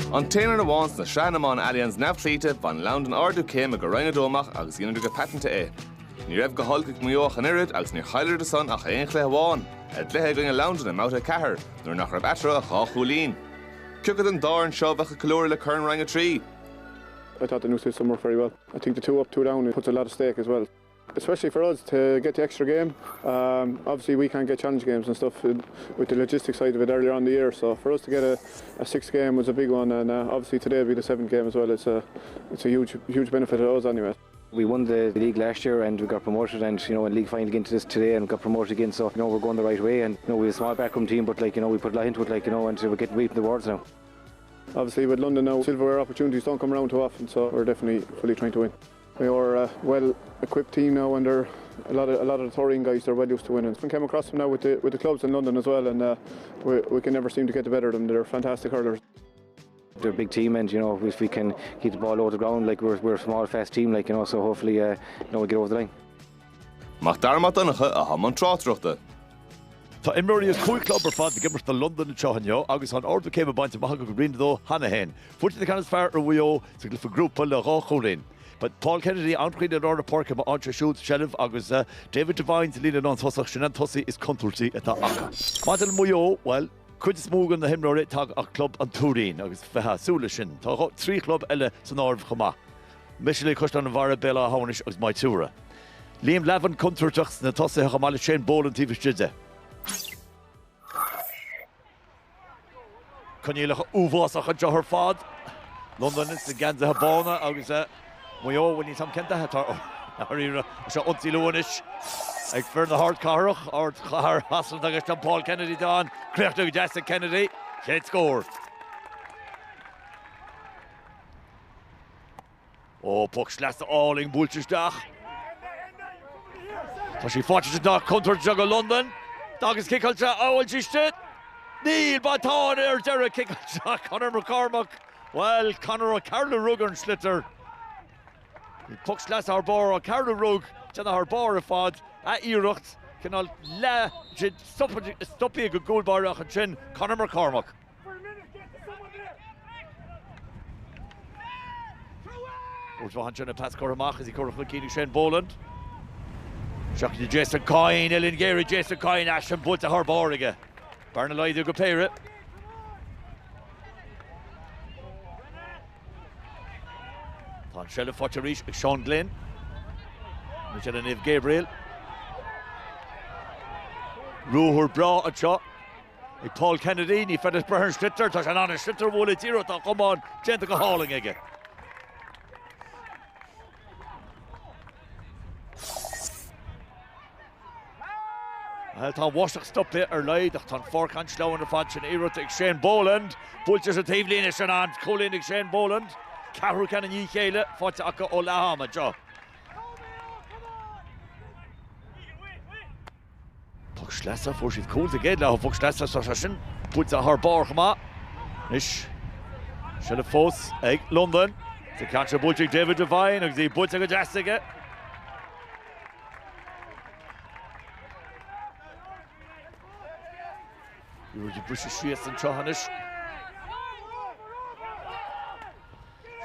An t-aon fhoireann amháin sna Sraith Iomána Allianz neamhchloíte, bhain Londain ardú céime go Roinn 2 amach agus dheineadar go paiteanta é. Ní raibh go holc ag Maigh Eo ach an oiread agus níor chailleadar san ach aon chluiche amháin, a gcluiche i gcoinne Londain i mbabhta 4, nuair nach raibh eatarthu ach 2 chúilín. Cé acu den dá fhoireann seo a bheadh ag ceiliúradh le Corn Roinn 3? I thought the new system worked very well. I think the 2 up, 2 down it puts a lot of stake as well. Especially for us to get the extra game. Um, obviously we can't get challenge games and stuff with the logistics side of it earlier on the year. So for us to get a, a sixth game was a big one and uh, obviously today will be the seventh game as well. It's a, it's a huge, huge benefit to us anyway. We won the league last year and we got promoted and you know in league final again to this today and got promoted again so you know we're going the right way and you know we have a small backroom team but like you know we put a lot into it like you know and we're getting reaping the rewards now. Obviously with London now silverware opportunities don't come around too often so we're definitely fully trying to win. We are a well equipped team now and they're a lot of a lot of the Taurine guys they're well used to winning. We came across them now with the with the clubs in London as well and uh, we, we can never seem to get the better of them. They're fantastic hurlers. They're a big team and you know if we can keep the ball over the ground like we're, we're a small fast team like you know so hopefully uh, you know we get over the line. Mac Dara Mac Donncha atá i mbun tráchtaireachta. Tá imreoirí as 5 chlub ar fad ag imirt do Londain anseo inniu agus tá an ardú céime bainte amach acu go Roinn 2 cheana féin. Fuair siad an ceann is fearr ar Mhaigh Eo sa gcluiche grúpa le 2 chúilín. Beidh Paul Kennedy an-chruinn i lár na páirce má fhaigheann sé siúd seilbh agus David Devine sa líne lántosach, sin an tosaí is contúirtí atá acu. Maidir le Maigh Eo, bhuel, cuid is mó de na himreoirí tagtha as club an Tuairín agus bheifeá ag súil leis sin. Tá 3 chlub eile san áireamh chomh maith, Misealaigh Chaisleán an Bharraigh, Béal Átha hAmhnais agus Maigh Tuathail. Liam Lavin contúirteach sna tosaithe chomh maith le Shane Boland taobh istigh de. Coinníollacha uafásacha anseo ar fad. Londain sna geansaithe bána agus Maigh Eo, bhuel níl 's a'm cén dath atá orthu. Seo ionsaí luath anois ag fir na hardchathrach, ardchathair Shasana agus John Paul Kennedy atá ann. Críochnaithe go deas ag Kennedy. Chéad scór. Ó, poc sleasa álainn buailte isteach. Tá sí faighte sin tá contúirt anseo do Londain. Agus ciceáilte, an bhfuil sí istigh? Níl, but tá ar deireadh ciceáilte Conor McCormack. Bhuel, Conor Ó Cearúil a rug ar an sliotar. Bhí poc sleasa thar barr Ó Cearúil a rug, déanamh thar barr ar fad. Ath-iarracht, cineál leath, stoptha ag an gcúl báire ach ansin Conor McCormack. Uair mhaith ansin an pas curtha amach is í curtha chun cinn ag Shane Boland. Isteach go dtí Jason Coyne, uillinn ghéar ag Jason Coyne, é sin buailte thar barr aige. Bearna laghdú go péire. Tá an seilbh faighte arís ag Seán Glynn. Anois eile Naomh Gabriel. Ruathar breá anseo. Ag Paul Kennedy, ní féidir breith ar an sliotar, tá sé in ann an sliotar a bhualadh díreach, tá a chamán déanta go hálainn aige. Bhuel, tá an bháisteach stoptha ar a laghad ach tá an pháirc an-sleamhain ar fad. Sin iarracht ag Shane Boland. Buailte sa taobhlíne sin an cúilín ag Shane Boland. Ceathrú ceann i ndiaidh a chéile faighte acu ó leath ama anseo. Poc sleasa, fuair siad cúl sa gcéad leath ó phoc sleasa, tá sé sin buailte thar barr chomh maith. Anois, seilbh fós ag Londain. Sa ceann seo buailte ag David Devine agus í buailte go deas aige. Iarracht ag briseadh síos anseo anois.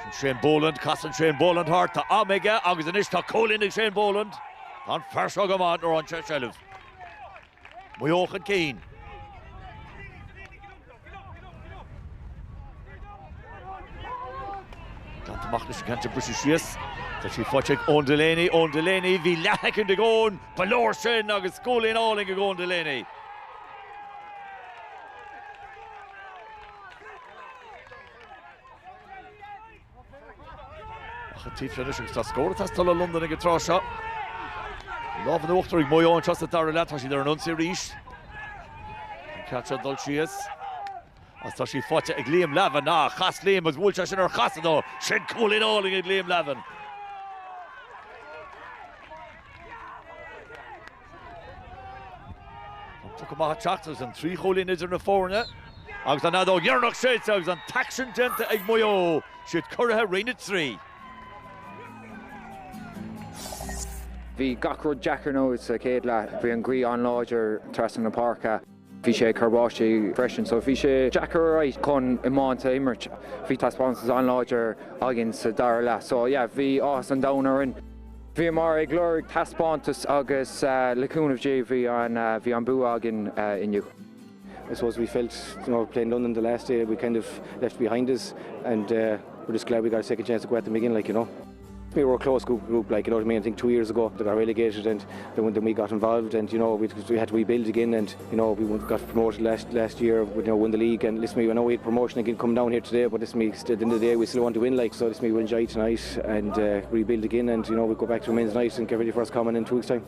Sin Shane Boland, casann Shane Boland thart, tá am aige agus anois tá cúilín ag Shane Boland. Tá an fear seo go maith nuair a fhaigheann sé seilbh. Maigh Eo chun cinn. Glanta amach leis an gceann briseadh síos. Tá sí faighte ag Eoin Delaney, Eoin Delaney, bhí leathshoicind ag Eoin, ba leor sin agus cúilín álainn ag Eoin Delaney. Ach an taobh seo anois agus tá scór ag teastáil ó Londain ag an tráth seo. Lámh in uachtar ag Maigh Eo anseo sa dara leath, tá siad ar an ionsaí arís. An ceann seo ag dul síos. Agus tá sí faighte ag Liam Lavin. Ah, chas Liam agus bhuail sé sin ar chasadh dó. Sin cúilín álainn ag Liam Lavin. An poc amach ag teacht agus an 3 chúilín idir na foirne agus an fheadóg dheireanach séidte agus an t-aicsean déanta ag Maigh Eo, siad curaithe Roinn 3. Bhí gach rud deacair nó sa chéad leath. Bhí an ghaoth an-láidir trasna na páirce. Bhí sé ag cur báistí freisin so bhí sé deacair alright chun iomáint a imirt. Bhí taispeántas an-láidir againn sa dara leath so yeah bhí áthas an domhain orainn. Bhíomar ag lorg taispeántas agus le cúnamh Dé bhí an bhí an bua againn inniu. I suppose we felt you know playing London the last day we kind of left behind us and uh, we're just glad we got a second chance to go at them again like you know. We were a close group, group like you know what I mean I think two years ago they got relegated and then when then we got involved and you know we, we had to rebuild again and you know we got promoted last last year we you know won the league and listen me I know we had promotion again come down here today but listen me at the end of the day we still want to win like so listen me we enjoy tonight and uh, rebuild again and you know we go back to men's night and get ready for us coming in two weeks time.